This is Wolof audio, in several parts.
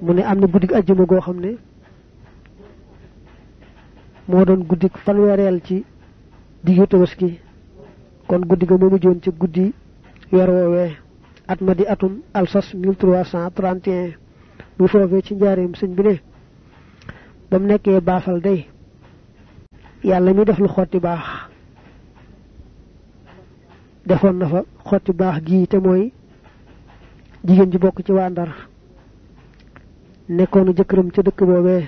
mu ne am na guddik aljuma goo xam ne moo doon guddik fanweereel ci diggu Tabaski kon guddi ga moomu joon ci guddi weer woowee at ma di atum alsas 1331 bu foofee ci njaareem sëñ bi ne ba mu nekkee baafal day yàlla mi def lu xotti baax defoon na fa xotti baax gii te mooy jigéen ji bokk ci waa Ndar nekkoonu jëkkëram ca dëkk boobee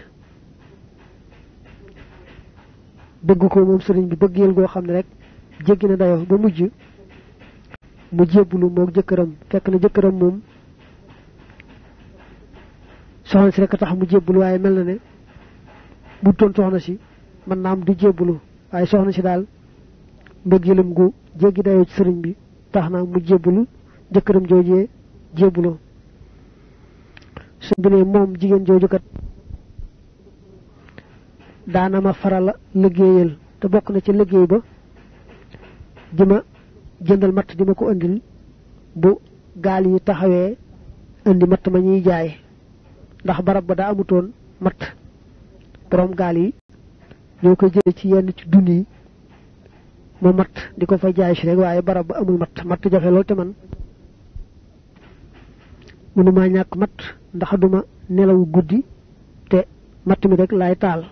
bëgg ko moom sëriñ bi bëggeel goo xam ne rek jéggi na dayoo ba mujj mu jébbulu moog jëkkëram fekk na jëkkëram moom soxna si rek a tax mu jébbulu waaye mel na ne bu doon soxna si mën naa am du jébbulu waaye soxna si daal mbëggeelam gu jéggi dayoo ci sëriñ bi tax na mu jébbulu jëkkëram joojee jébbuloo sëñ bi ne moom jigéen jooju kat daana ma farala liggéeyal te bokk na ci liggéey ba dima jëndal matt dima ko andil bu gaal yi taxawee andi matt ma ñuy jaay ndax barab ba daa amutoon matt borom gaal yi ñoo koy jële ci yenn ci dun yi mu matt di ko fa jaay si rek waaye barab ba amul matt jafe lool te man mënuma ñàkk matt ndax duma nelaw guddi te matt mi rek laay taal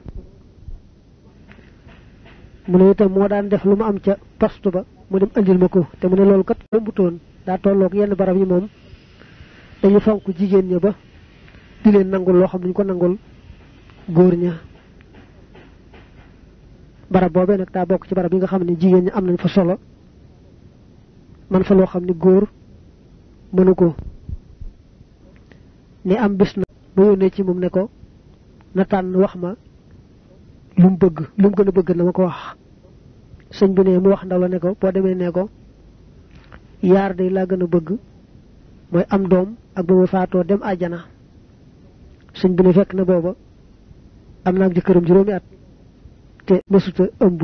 mu ne itam moo daan def lu mu am ca poste ba mu dem andil ma ko te mu ne loolu kat yombutoon daa tolloog yenn barab yi moom dañu fonk jigéen ña ba di leen nangul loo xam ne ñu ko nangul góor ña barab boobee nag daa bokk ci barab yi nga xam ne jigéen ñi am nañ fa solo man fa loo xam ne góor mënu ko ne am bis na ba yónnee ci moom ne ko na tànn wax ma lu mu bëgg lu mu gën a bëgg na ma ko wax sëñ bi ne mu wax ndaw la ne ko boo demee ne ko yaar day laa gën a bëgg mooy am doom ak ba ma faatoo dem àjjana sëñ bi ne fekk na booba am naa ak jëkkëram juróomi at te mësuta ëmb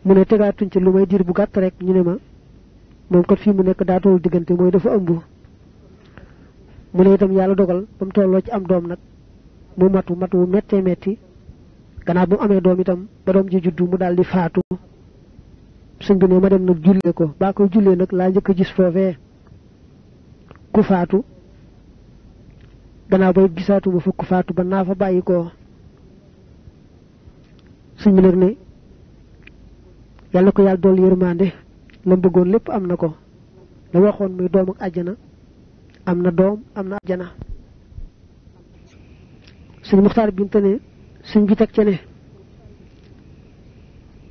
mu ne tegaatuñ ci lu may diir bu gàtt rek ñu ne ma moom kat fii mu nekk daa toll diggante mooy dafa ëmb mu ne itam yàlla dogal ba mu tolloo ci am doom nag mu matu mettee metti gannaaw bu mu amee doom itam ba doom ji juddu mu daal di faatu sëñ bi ne ma dem nag jullee ko baa koy jullee nag laa njëkk a gis foofee ku faatu gannaaw bay gisaatu ma fa ku faatu ba naa fa bàyyi ko sëñ bi nag ne yàlla ko yàlla dool yërmande la bëggoon lépp am na ko la waxoon muy doom ak àjjana am na doom am na àjjana sëñ Muxtaar binte ne sëñ bi teg ca ne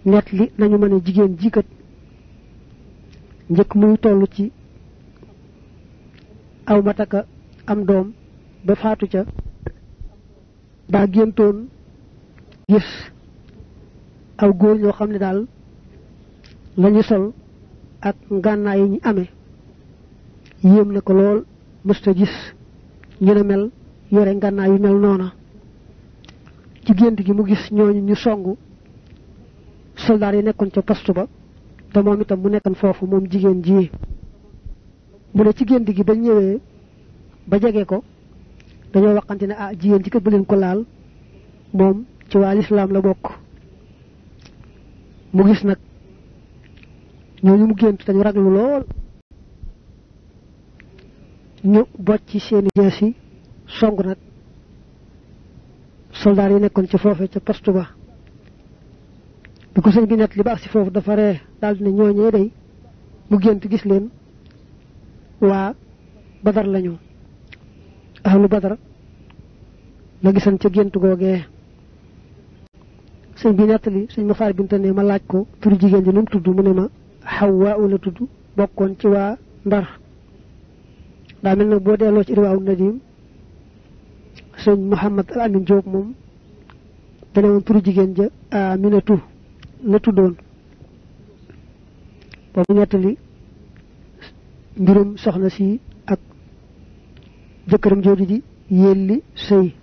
net li nañu mën a jigéen jikat njëkk muy toll ci aw mataka am doom ba faatu ca daa géntoon gis aw góor ñoo xam ne daal lañu sol ak ngànnaay yi ñu amee yéem na ko lool mësta gis ñu ne mel yore ngànnaay yu mel noona ci gént gi mu gis ñooñu ñu songu soldaar yi nekkoon ca poste ba te moom itam mu nekkoon foofu moom jigéen ji mu ne ci gént gi ba ñëwee ba jege ko dañoo waxante ne jigéen ci kat bu leen ko laal moom ci waa lislaam la bokk mu gis nag ñooñu mu gént dañu raglu lool ñu bocc seeni jees yi song nag soldaar yi nekkoon ci foofe ca poste ba bi ko sëñ bi net li ba ak si foofu dafa ree daal ne ñooñee day mu gént gis leen waa Badar lañu ahlu Badar la gisan ca gént googee sëñ bi nettali sëñ ma faar binte ne ma laaj ko turu jigéen ji nu mu tudd mu ne ma Xawwa la tudd bokkoon ci waa Ndar daa mel nag boo delloo ci Irwaawu Nadim sëñ Mouhamad Al Amin Diop moom dane woon turu jigéen ja Aminatu la tuddoon boobu nettali mbirum soxna si ak jëkkëram jooju di Yelli Sëy